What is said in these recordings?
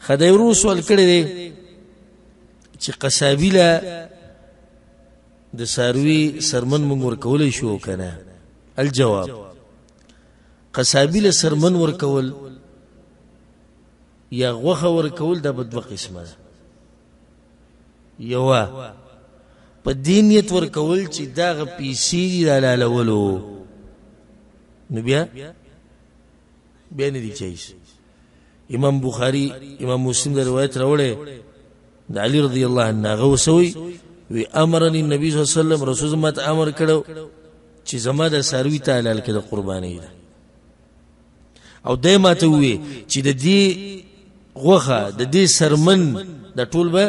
خدای ورو سوال کړی دی چې قصابي له د څاروي سرمن موږ ورکولی شو که نه؟ الجواب، قصابي له سرمن ورکول یا غوښه ورکول دا په دوه قسمه ده. یوه په دې نیت ورکول چې دغه پیسې دي د حلالولو، نو بیا بیا نه دي جایز. امام بخاری امام مسلم د روایت راوړی د علی رضی الله عنه، هغه وسوي وی امرني النبي صلی الله علیه وسلم، رسول ما ته امر کړو چې زما د څاروي ته حلال کړه د قربانۍ ده، او دی ما ته ووی چې د دې غوښه د دې سرمن د ټول به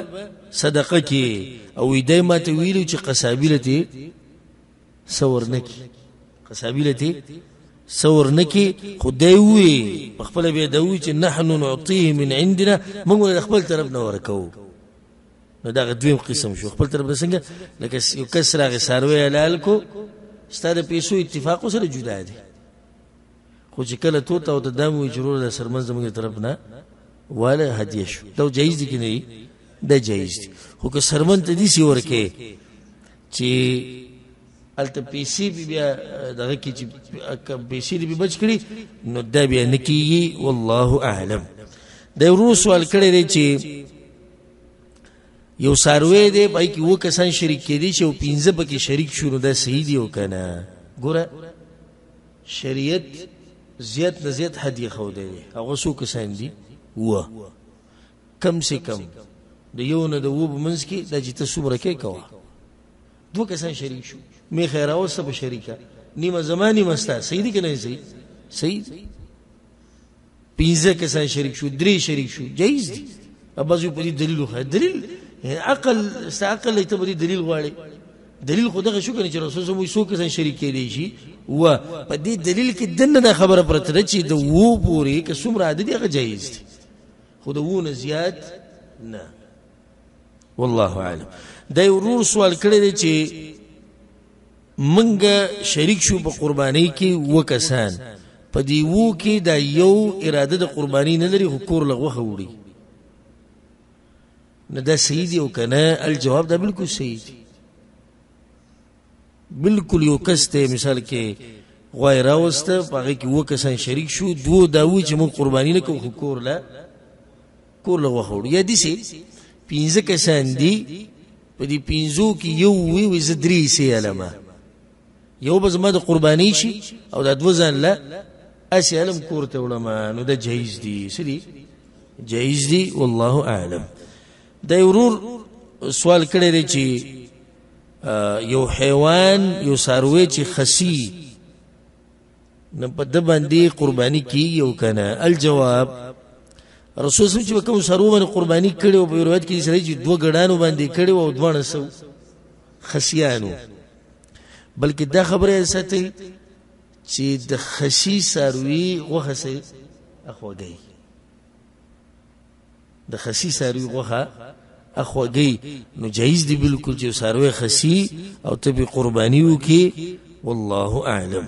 صدقه کې، او وی دی ما ته ویلو چې قصابي لته څه ورنه کړي، قصابي لته څه ورنه کړي. خو دی ووی په خپله بیا دی ووی چې نحن نعطيه من عندنا، موږ د خپل طرف نه ورکوو. نو دغه دویم قسم شو، خپل طرف نه څنګه؟ لکه یو کس راغی څاروی حلال کو، ستا د پیسو اتفاق سره جدا دی، خو چې کله تو ته او ته دا ووایي چې وروره دا څرمن زموږ طرف نه واله هدیه شو، دا جایز دي که نه دي؟ دا جایز دي. خو که څرمن ته داسې ورکې چې هلته پیسې به بیا دغه کې چې پیسې دې بچ کړي، نو دا بیا نه کېږي. والله اعلم. دا ورور سوال کړی دی چې یو څاروی دی، په هغې کې اووه کسان شریک کېدی شي او پنځه پکې شریک شو، نو دا صحیح دی او که نه؟ ګوره، شریعت زیات نه زیات حد یې ښودی دی، هغه څو کسان دي؟ اووه. کم سه کم د یو نه د اوو په منځ کې دا چې ته څومره کې کوه. دوه کسان شریک شو، میخه یې راوسته په شریکه، نیمه زما نیمه ستا، صحیح دی که نه؟ صحیح، صحیح دی. پنځه کسان شریک شو، درې شریک شو، جایز دي. بعضې په دې دلیل وښایه، دلیل عقل، ستا عقل دی، ته په دې دلیل غواړې. دلیل خو دغه شو که نه چې رسول صلی الله علیه وسلم څو کسان شریک کېدی شي؟ اووه. په دې دلیل کې دننه دا خبره پرته ده چې د اوو پورې که څومره عدد دی هغه جایز دی، خو د اوو نه زیات نه. والله اعلم. دا یو ورور سوال کړی دی چې منګه شریک شو په قربانۍ کې اووه کسان، په دې اوو کې دا یو اراده د قربانۍ نه لري خو کور له غوښه وړي، نو دا صحیح دی او که نه؟ الجواب، دا بالکل صحیح دی. بالکل یو کس دی، مثال کې غوا یې راوسته، په هغې کې اووه کسان شریک شو، دوو دا وویل چې موږ قرباني نه کوو خو کور له غوښه وړو. یا داسې پنځه کسان دي، په دې پنځو کې یو وي وایي زه درې حصې علمه، یو به زما د قربانۍ شي او دا دوه ځان له هسې علم کور ته وړم، نو دا جایز دي. څه دي؟ جایز دي. والله اعلم. دا یو ورور سوال کړی دی چې یو حیوان یو څاروی چې خسي، نو په ده باندې قرباني کېږي او که نه؟ الجواب، رسول صلی چې کوم څاروو باندې قرباني کړې وه، په یو روایت کې سره چې دوه ګډانو باندې کړې وه او دواړه څه خسیانو، بلکې دا خبره یې ساتي چې د خسي څاروي غوښه څه اخوږي، د خسي څاروي غوښه اخوږي، نو جایز دی بالکل چې څاروی خسي او ته به قرباني وکړي. والله اعلم.